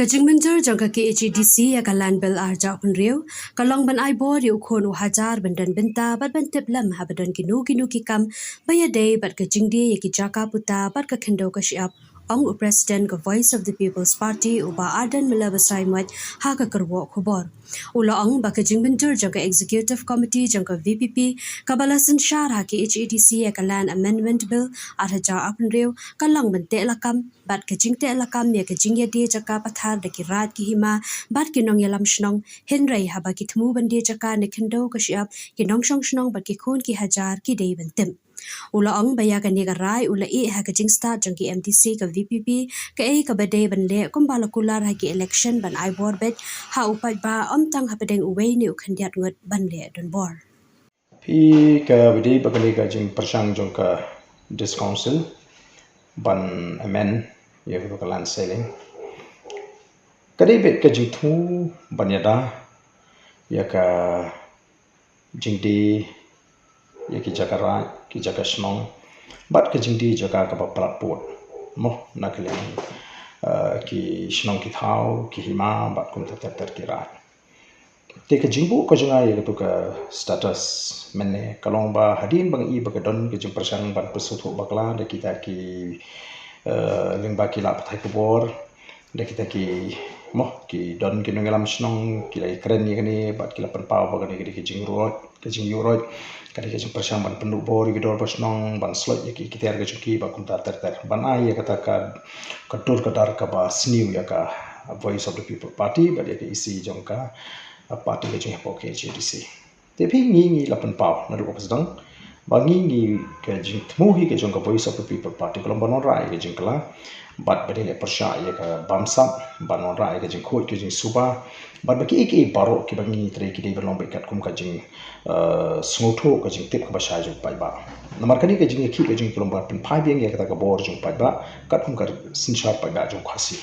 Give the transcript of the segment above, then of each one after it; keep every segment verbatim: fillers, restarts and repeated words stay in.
Ka jingmynjur jong ka K H A D C ïa ka Land Bill ar hajar arphew hynriew ka long ban ai bor ïa u khun u hajar ban don bynta bad ban tip lem haba don kino kino ki kam ba ïadei bad ka jingdie ïa ki jaka puta bad ka khyndew ka shyiap, ong u President ka Voice of the People's Party u Bah Ardent Miller Basaiawmoit ha ka kyrwoh khubor. U la ong ba ka jingmynjur jong ka Executive Committee jong ka V P P kaba la synshar ha K H A D C ïa ka Land Amendment Bill ar hajar arphew hynriew ka long ban teh lakam bad ka jingteh lakam ïa ka jingïadie jaka pathar da ki raid ki hima bad ki nongïalam shnong, hynrei haba ki thmu ban die jaka na khyndew ka shyiap, ki nongshong shnong bad ki khun ki hajar ki dei ban tip. U la ong ba ïa kane ka rai u la ïeh ha ka jingstad jong ki M D C ka V P P, kaei kaba dei ban leh kumba la kular ha ki election ban ai bor beit ha u paidbah, ym tang hapdeng uwei ne u khyndiat ngut ban leh donbor. Phi, ka ba dei ba kane ka jingpyrshang jong ka District Council ban amend ïa ka land ceiling, ka dei beit ka jingthmu ban ïada ïa ka jingdie ïa ki jaka raid, ki jaka shnong bad ka jingdie jaka kaba palat pud, mo, na ka liang, eh, ki shnong ki thaw, ki hima bad kumta ter ter ki raid. Te ka jingbuh ka jong nga ïa katu ka status mynne ka long ba hadien ba nga i ba ka don ka jingpyrshang ban pynsngewthuh bakla da kita ki, eh, lyngba ki lad pathai khubor, da kita ki, mo, ki don ki nongïalam shnong ki la kren ïa kane bad ki la pynpaw ba kane ka dei ka jingïuhroit, ka jingïuhroit, ka dei ka jingpyrshang ban pynduh bor ïa ki dorbar shnong, ban sloit ïa ki, ki tiar ka jong ki bad kumta ter ter, ban ai ïa kata ka, ka dur ka dar kaba sniew ïa ka Voice of the People Party bad ïa ka E C jong ka, uh, party ka jong hapoh K H A D C. Te phi, ngi, ngi la pynpaw naduh kaba sdang ba ngi, ngi, ka jingthmu hi ka jong ka Voice of the People Party ka long ban wanrah ïa ka jingkylla bad ba dei leh pyrshah ïa ka bamsap, ban wanrah ïa ka jingkhuid ka jingsuba bad ba kiei kiei baroh kiba ngi trei ki dei ban long beit katkum ka jing, eh, sngewthuh, ka jingtip kaba shai jong u paidbah. Namar kane ka jingïakhih ka jong ngi ka long ban pynphai biang ïa kata ka bor jong u paidbah katkum ka synshar paidbah jong u Khasi.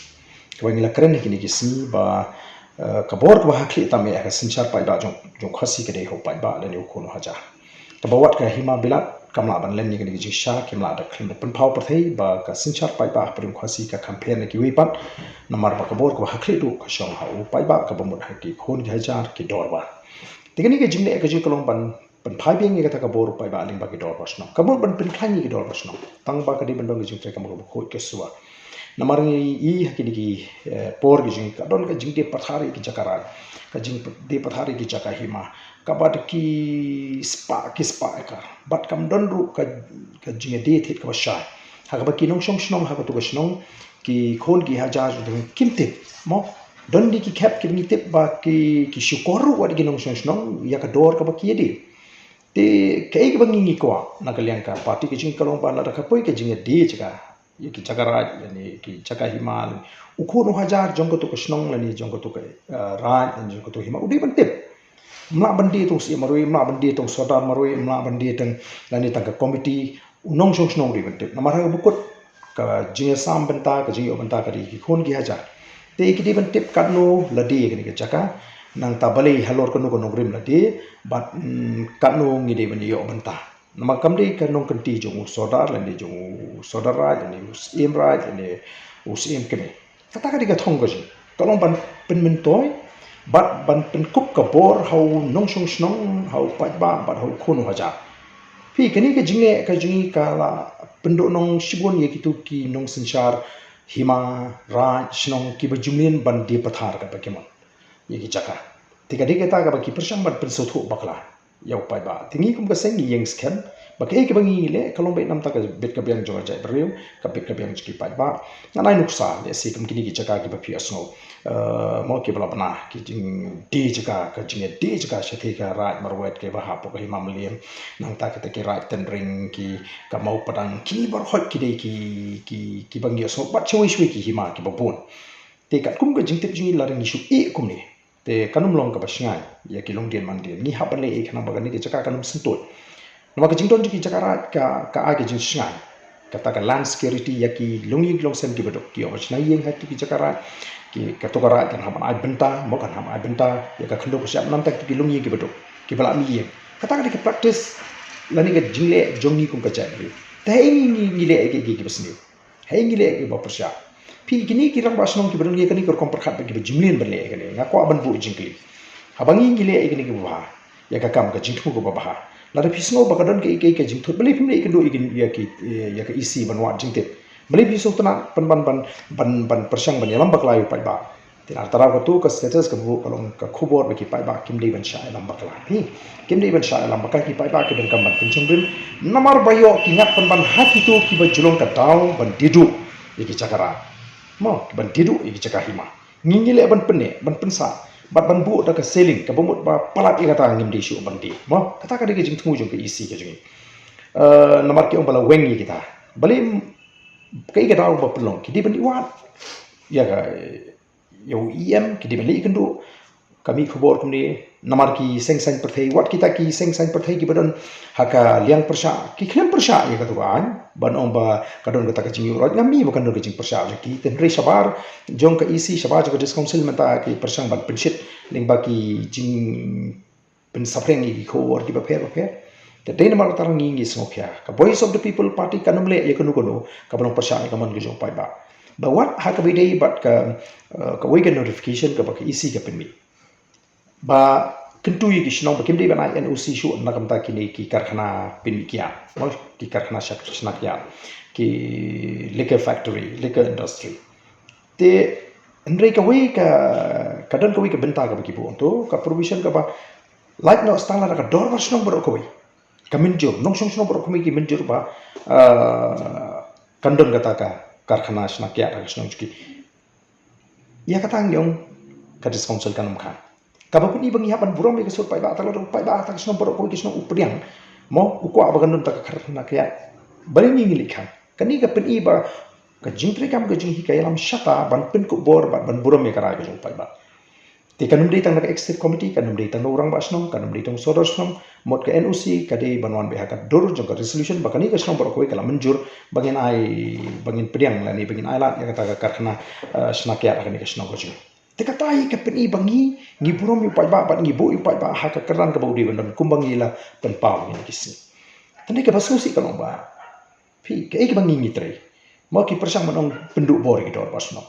Kaba ngi la kren ha kine ki sngi ba, eh, ka bor kaba ha khlieh tam eh ha ka synshar paidbah jong, jong u Khasi ka dei ha u paidbah lane u khun u hajar. Kaba wat ka hima bilat kam lah ban leh ïa kane ka jingshisha, kim lah da khlem da pynpaw pyrthei ba ka synshar paidbah hapdeng u Khasi ka kham pher na kiwei pat. Namar ba ka bor kaba ha khlieh duh ka shong ha u paidbah kaba mut ha ki khun ki hajar, ki dorbar. Te kane ka jingleh ka jong ngi ka long ban pynphai biang ïa kata ka bor u paidbah lyngba ki dorbar shnong. Kam mut ban pynkhlaiñ ïa ki dorbar shnong, tang ba ka dei ban don ka jingtrei kaba khuid ka suba. Namar ngi i ha kine ki, eh, por ki jong ngi ka don ka jingdie pathar ïa ki jaka raid, ka jingdie pathar ïa ki jaka hima, kaba da ki spah ki spah ekar bad kam don ruh ka, ka jingïadie thied kaba shai. Ha kaba ki nongshong shnong ha katu ka shnong, ki khun ki hajar ruh kim tip, mo. Don de ki khep kiba ngi tip ba ki, ki shukor ruh wat ki nongshong shnong ïa ka dor kaba ki ïadie. Te kaei kaba ngi, ngi kwah na ka liang ka party ka jong ngi ka long ba lada ka poi ka jingïadie jaka ïa ki jaka raid lane ki jaka hima lane u khun u hajar jong katu ka shnong lane jong katu ka, eh, raid lane jong katu hima u dei ban tip. Ym lah ban die tang u syiem marwei, ym lah ban die tang u sordar marwei, ym lah ban die tang lane tang ka komiti, u nongshong shnong u dei ban tip. Namar ha kaba kut ka jingïasam bynta, ka jingïoh bynta ka dei ki khun ki hajar. Te ki dei ban tip katno la die kane ka jaka, nangta balei halor kano ka nongrim la die bad, mm, katno ngi dei ban ïoh bynta. Namar kam dei ka nongkynti jong u sordar lane jong u sordar raid lane u syiem raid lane u syiem kmie. Kata ka dei ka thong ka jong ngi, ka long ban pynmyntoi bad ban pynkup ka bor ha u nongshong shnong, ha u paidbah bad ha u khun u hajar. Phi, kane ka jingleh ka jong ngi ka la pynduhnong shibun ïa kitu ki nongsynshar hima, raid, shnong kiba ju mlien ban die pathar katba ki mon ïa ki jaka. Te ka dei kata kaba ki pyrshang ban pynsngewthuh bakla ïa u paidbah. Te ngi kum ka seng ngi ïeng skhem ba kaei kaba ngi, ngi leh ka long beit namta ka bit ka biang jong ka jaitbynriew, ka bit ka biang jong ki paidbah. Ngan ai nuksa, lehse kum kine ki jaka kiba phi ïohsngew, eh, mo, kiba la bna ki jingdie jaka, ka jingdie jaka shatei ka raid marwei kaba hapoh ka hima Mylliem, nangta kita ki raid Tynring, ki ka Mawpadang, kine baroh ki dei ki, ki, kiba ngi ïohsngew bad shawei shawei ki hima kiba bun. Te katkum ka jingtip jong ngi lada ngi shu ïeh kumne, te kan ym long kaba shngaiñ ïa ki longdien mandien. Ngi hap ban leh ei khnang ba kane ka jaka kan ym syntuid. Namar ka jingdon jong ki jaka raid ka, ka ai ka jingshngaiñ. Kata ka land security ïa ki longïing ki longsem kiba duk. Ki ïoh ban shna ïing ha kito ki jaka raid. Ki, kato ka raid kan hap ban ai bynta, mo, kan hap ban ai bynta ïa ka khyndew ka shyiap, nangta kito ki longïing kiba duk, kiba la mih ïing. Kata ka dei ka practice lane ka jingleh jong ngi kum ka jaitbynriew. Te haei ngi, ngi, ngi leh ïa ki, ki, kiba sniew? Haei ngi leh ïa kiba pyrshah? Phi, kine ki rangbah shnong kiba don ïa kane ka rukom pyrkhat ba kiba jumlien ban leh ïa kane. Nga kwah ban buh jingkylli. Haba ngi ngi leh ïa kane kaba bha, ïa ka kam ka jingthmu kaba bha, lada phi sngew ba ka don kaei kaei ka jingthut, balei phim leh ïa ka duh ïa ki, ïa ki, ïa ka E C ban wad jingtip? Balei phi sngewtynnat ban, ban, ban, ban, ban pyrshang ban ïalam bakla ïa u paidbah? Te na ka daw kata ka status kaba buh ka long ka khubor ba ki paidbah kim dei ban shah ïalam bakla. Hi, kim dei ban shah ïalam bakla ki paidbah ki donkam ban pynshong rim. Namar ba ïoh ki ngat pynban ha kito kiba ju long ka daw ban die duh ïa ki jaka raid. Mo, ban die duh ïa ki jaka hima. Ngi ngi leh ban pynneh, ban pynsah, bad ban buh da ka ceiling kaba mut ba palat ïa kata ngim dei shuh ban die. Mo, kata ka dei ka jingthmu jong ka E C ka jong ngi. Eh, namar ki ong ba la weng ïa kita. Balei, kaei ka daw ba pynlong? Ki dei ban ïa wad ïa ka, ïa u E M, ki dei ban leh ïakynduh. Ka mih khubor kumne, namar ki seng saiñ pyrthei, wat kita ki seng saiñ pyrthei kiba don ha ka liang pyrshah, ki khlem pyrshah ïa kata ka aiñ, ban ong ba ka don kata ka jingïuhroit. Ngam mih ba kan don ka jingpyrshah jong ki, te hynrei shabar jong ka E C, shabar jong ka District Council mynta ki pyrshang ban pynshit lyngba ki jing pynsaphriang ïa ki khubor kiba pher ba pher. Te dei namar kata ngi ngi sngewkhia. Ka Voice of the People Party kan ym leh ïa kano kano kaba long pyrshah ïa ka mon ka jong u paidbah. Ba wat ha kaba ïadei bad ka, eh, kawei ka notification kaba ka E C ka pynmih, ba kyntu ïa ki shnong ba kim dei ban ai N O C shuh na ka bynta kine ki karkhana pynmih kiad, mo, ki karkhana shna, shna kiad, ki liquor factory, liquor industry. Te hynrei kawei ka, ka don kawei ka bynta kaba ki buh, to ka provision kaba lait noh tang lada ka dorbar shnong baroh kawei ka mynjur, nongshong shnong baroh kawei ki mynjur ba, ah, kan don kata ka karkhana shna kiad ha ka shnong jong ki. Ïa kata ngi ong ka District Council kan ym khang. Kaba pyni ba ngi hap ban burom ïa ka sur paidbah, tang lada u paidbah ha ka shnong baroh kawei ka shnong u pdiang, mo, u kwah ba kan don kata ka karkhana kiad, balei ngi ngi leit khang? Kane ka pyni ba ka jingtrei kam ka jinghikai ïalam shata ban pynkup bor bad ban burom ïa ka rai ka jong u paidbah. Te kan ym dei tang na ka executive committee, kan ym dei tang na u rangbah shnong, kan ym dei tang u sordar shnong. Mut ka N O C ka dei ban wan beit ha ka dur jong ka resolution ba kane ka shnong baroh kawei ka la mynjur ba ngin ai, ba ngin pdiang lane ba ngin ai lad ïa kata ka karkhana, eh, shna kiad ha kane ka shnong ka jong ngi. Te kata hi ka pyni ba ngi ngi burom ïa u paidbah bad ngi buh ïa u paidbah ha ka kyrdan kaba u dei ban don kumba ngi la pynpaw ha kine ki sngi. Te kane kaba sngewsih ka long ba, phi, kaei kaba ngi ngi trei? Mo, ki pyrshang ban ong pynduh bor ïa ki dorbar shnong.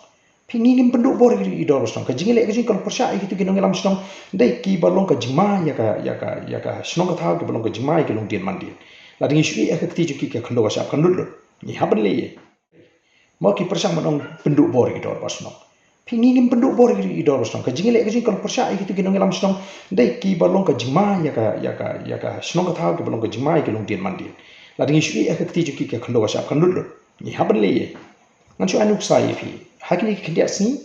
Phi, ngi ngim pynduh bor ïa ki dorbar shnong. Ka jingïaleh ka jong ngi ka long pyrshah ïa kito ki nongïalam shnong, dei kiba long ka jingma ïa ka, ïa ka, ïa ka shnong ka thaw, kiba long ka jingma ïa ki longdien mandien. Lada ngi shu ïeh ha ka kti jong ki, ka khyndew ka shyiap kan lut lut. Ngi hap ban leh ei? Mo, ki pyrshang ban ong pynduh bor ïa ki dorbar shnong. Phi, ngi ngim pynduh bor ïa ki dorbar shnong. Ka jingïaleh ka jong ngi ka long pyrshah ïa kito ki nongïalam shnong, dei kiba long ka jingma ïa ka, ïa ka, ïa ka shnong ka thaw, kiba long ka jingma ïa ki longdien mandien. Lada ngi shu ïeh ha ka kti jong ki, ka khyndew ka shyiap kan lut lut. Ngi hap ban leh ei? Ngan shu ai nuksa ïa phi. Ha kine ki khyndiat sngi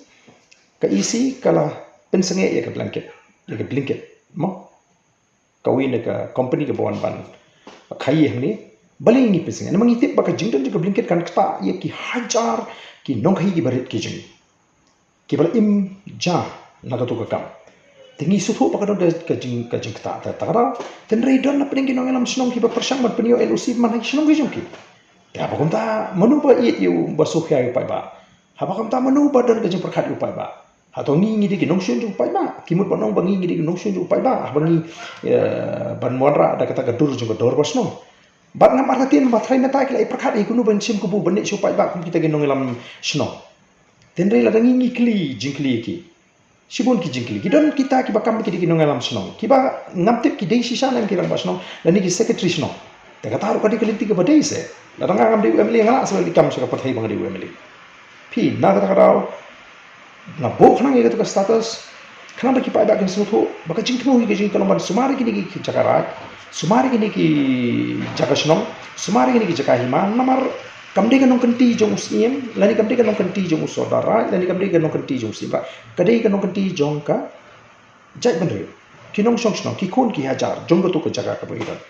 ka E C ka la pynsangeh ïa ka blanket, ïa ka blanket, mo, kawei na ka company kaba wan ban khaii hangne. Balei ngi pynsangeh? Namar ngi tip ba ka jingdon jong ka blanket kan ktah ïa ki hajar ki nongkhaii kiba rit ki jong ngi, kiba la im ja na kato ka kam. Te ngi sngewthuh ba ka don ka, ka jing, ka jingktah, te ta ka daw, te hynrei don na pdeng ki nongïalam shnong kiba pyrshang ban pynïoh N O C man ha ki shnong ki jong ki. Te haba kumta mano ba ïeit ïa u, ba sngewkhia ïa u paidbah? Haba kumta mano ba don ka jingpyrkhat ïa u paidbah? Hato ngi ngi dei ki nongshun jong u paidbah? Ki mut ban ong ba ngi ngi dei ki nongshun jong u paidbah haba ngi, eh, ban wanrah da kata ka dur jong ka dorbar shnong. Bad ngam artatien ba tharai mynta ki la ïa pyrkhat ïa kano ban shim kabu ban leit sha u paidbah kum kita ki nongïalam shnong. Te hynrei lada ngi ngi kylli jingkylli ïa ki, shibun ki jingkylli. Ki don kita kiba kam ba ki dei ki nongïalam shnong, kiba ngam tip ki dei shisha ne em ki rangbah shnong lane ki secretary shnong. Te kata ruh ka dei ka lynti kaba dei se. Lada nga ngam dei u M L A nga lah sa leit kam sha ka pyrthei ba nga dei u M L A. Phi, na kata ka daw nga buh khnang ïa kata ka status khnang ba ki paidbah kin sngewthuh ba ka jingthmu hi ka jong ngi ka long ban sumar ïa kine ki jaka raid, sumar ïa kine ki jaka shnong, sumar ïa kine ki jaka hima. Namar kam dei ka nongkynti jong u Syiem lane kam dei ka nongkynti jong u sordar raid lane kam dei ka nongkynti jong u Syiem raid. Ka dei ka nongkynti jong ka jaitbynriew, ki nongshong shnong, ki khun ki hajar jong kato ka jaka kaba ngi don.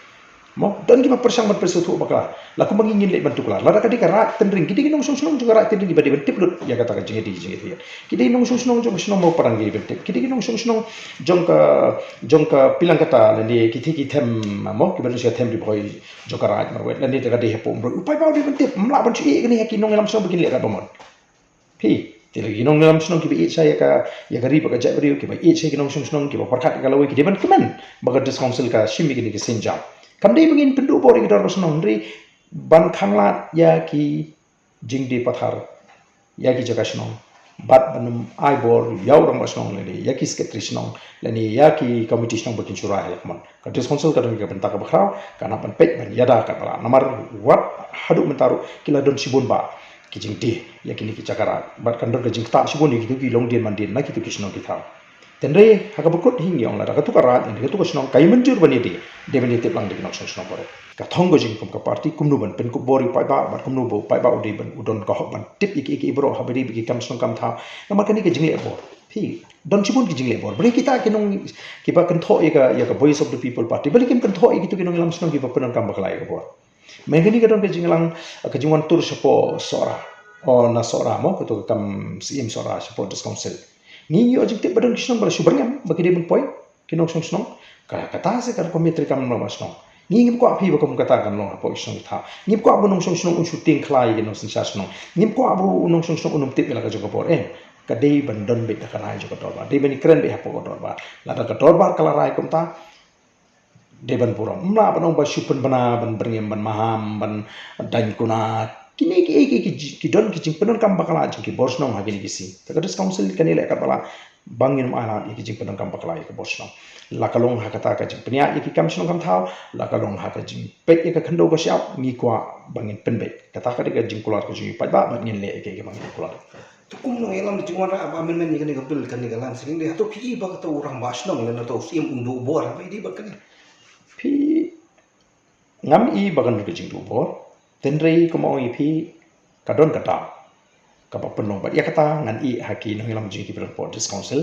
Mo, don kiba pyrshang ban pynsngewthuh bakla, la kumba ngi ngin leit ban tuklar. Lada ka dei ka raid Tynring, ki dei ki nongshong shnong jong ka raid Tynring kiba dei ban tip lut ïa kata ka jingïadei jingïadei. Ki dei nongshong shnong jong ka shnong Mawpdang ki dei ban tip. Ki dei ki nongshong shnong jong ka, jong ka Pilangkata lane ki thei ki them, mo, kiba don sha ka them Ri Bhoi jong ka raid Marwet lane ka dei hapoh Umroi. U paidbah u dei ban tip, ym lah ban shu ïeh kane ha ki nongïalam shnong ba kin leh katba mon. Phi, te la ki nongïalam shnong kiba ïeit shai ïa ka, ïa ka ri bad ka jaitbynriew, kiba ïeit shai ki nongshong shnong, kiba pyrkhat ïa ka lawei, ki dei ban kmen ba ka District Council ka shim ïa kine ki sienjam. Kam dei ba ngin pynduh bor ïa ki dorbar shnong, hynrei ban khanglad ïa ki jingdie pathar ïa ki jaka shnong, bad ban ym ai bor ïa u rangbah shnong lane ïa ki secretary shnong lane ïa ki committee shnong ba kin shu rai ha ka mon. Ka District Council ka don ka bynta kaba khraw, kan hap ban peit ban ïada katba lah. Namar wat haduh mynta ruh ki la don shibun bah ki jingdie ïa kine ki jaka raid, bad kan don ka jingktah shibun ïa kito ki longdien mandien na kito ki shnong ki thaw. Hynrei ha kaba kut hi ngi ong lada katu ka raid lane katu ka shnong ka ïamynjur ban ïadie, dei ban ïatip lang da ki nongshong shnong baroh. Ka thong ka jong ngi kum ka party kumno ban pynkup bor ïa u paidbah bad kumno ba u paidbah u dei ban, u don ka hok ban tip ïa ki, ïa ki baroh haba ïadei bad ki kam shnong kam thaw. Namar kane ka jingleh bor, phi, don shibun ki jingleh bor. Balei kita ki nong, kiba kynthoh ïa ka, ïa ka Voice of the People Party, balei kim kynthoh ïa kito ki nongïalam shnong kiba pyndonkam bakla ïa ka bor? Mynta kane ka don ka jingïalang, ka jingwan tur shapoh Sohra. O, na Sohra mo, kato ka kam Syiem Sohra shapoh District Council. Ngi ngi ïoh jingtip ba don ki shnong ba la shu byrngem ba ki dei ban poi, ki nongshong shnong. Ka, kata se ka rukom ïatreikam rangbah shnong. Ngi ngim kwah phi ba kum kata kan long hapoh ki shnong ki thaw. Ngim kwah ba u nongshong shnong un shu tieng khlai ïa ki nongsynshar shnong. Ngim kwah ba u nongshong shnong un ym tip ïa la ka jong ka bor. Em, ka dei ban don beit da ka rai jong ka dorbar. Dei ban ïakren beit hapoh ka dorbar. Lada ka dorbar ka la rai kumta, dei ban burom. Ym lah ban ong ba shu pynbna, ban byrngem, ban maham, ban daiñ kuna. Kine ki, ki, ki, ki, ki don ki jingpyndonkam bakla jong ki bor shnong ha kine ki sngi. Te ka District Council kan ïaleh katba lah ba ngin ym ailad ïa ki jingpyndonkam bakla ïa ki bor shnong. La ka long ha kata ka jingpynïaid ïa ki kam shnong kam thaw, la ka long ha ka jingpeit ïa ka khyndew ka shyiap, ngi kwah ba ngin pynbeit. Kata ka dei ka jingkular ka jong u paidbah, bad ngin leh ïa kaei kaba ngin kular. Te kum u nongïalam jingwanrah ba mynmen ïa kane ka bill, kane ka landsliding, dei hato phi i ba kato u rangbah shnong lane uto u Syiem un duh bor haba ïadei bad kane? Phi, ngam i ba kan don ka jingduh bor. Hynrei kumba ong ïa phi, ka don ka daw kaba pynlong, bad ïa kata ngan ïeh ha ki nongïalam jong ngi kiba don hapoh District Council.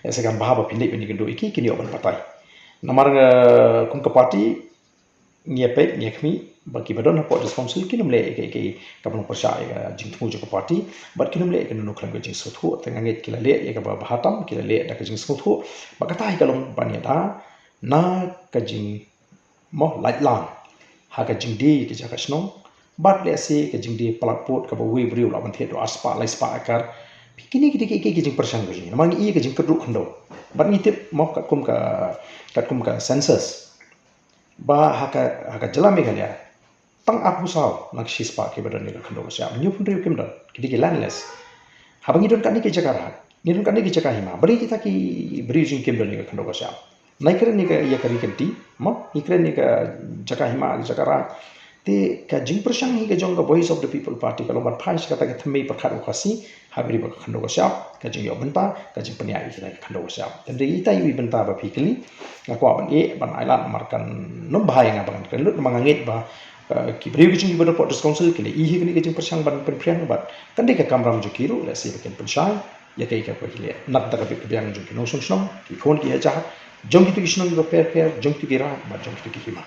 Ïa, sa kan bha ba phin leit ban ïakynduh ïa ki, kin ïoh ban batai. Namar, eh, kum ka party, ngi ïa peit, ngi ïa khmih ba kiba don hapoh District Council kin ym leh ïa kaei kaei kaba long pyrshah ïa ka jingthmu jong ka party, bad kin ym leh ïa kano kano khlem ka jingsngewthuh. Te nga ngeit ki la leh ïa kaba bha tam, ki la leh da ka jingsngewthuh. Bad kata hi ka long ban ïada na ka jing, mo, lait lang ha ka jingdie ïa ki jaka shnong, bad lehse ka jingdie palat pud kaba uwei u briew u lah ban thied haduh ar spah lai spah akar. Kine ki dei ki, ki, ki jingpyrshang ka jong ngi. Namar ngi i ka jingkyrduh khyndew. Bad ngi tip, mo, katkum ka, katkum ka census, ba ha ka, ha ka jylla Meghalaya, tang arphew saw na ka shispah kiba don ïa ka khyndew ka shyiap. Hynñiewphew hynriew kim don, ki dei ki landless. Haba ngi don katne ki jaka raid, ngi don katne ki jaka hima, balei kita ki briew jong ngi kim don ïa ka khyndew ka shyiap? Ngi kren ïa ka, ïa ka ri kynti, mo, ngi kren ïa ka jaka hima, ka jaka raid. Te ka jingpyrshang hi ka jong ka Voice of the People Party ka long ban phai sha kata ka thymmei pyrkhat u Khasi, ha ka ri ba ka khyndew ka shyiap, ka jingïoh bynta, ka jingpynïaid ïa kita ka khyndew ka shyiap. Hynrei ita i bynta ba phi kylli, nga kwah ban ïeh, ban ailad, namar kan ym bha ïa nga ba ngan kren lut, namar nga ngeit ba, eh, ki briew ki jong ngi ba don hapoh District Council ki la i hi kane ka jingpyrshang ban pynphriang, bad kan dei ka kamram jong ki ruh, lehse ba kin pynshai ïa kaei kaba ki leh. Nangta ka bit ka biang jong ki nongshong shnong, ki khun ki hajar, jong kito ki shnong kiba pher pher, jong kito ki raid, bad jong kito ki hima.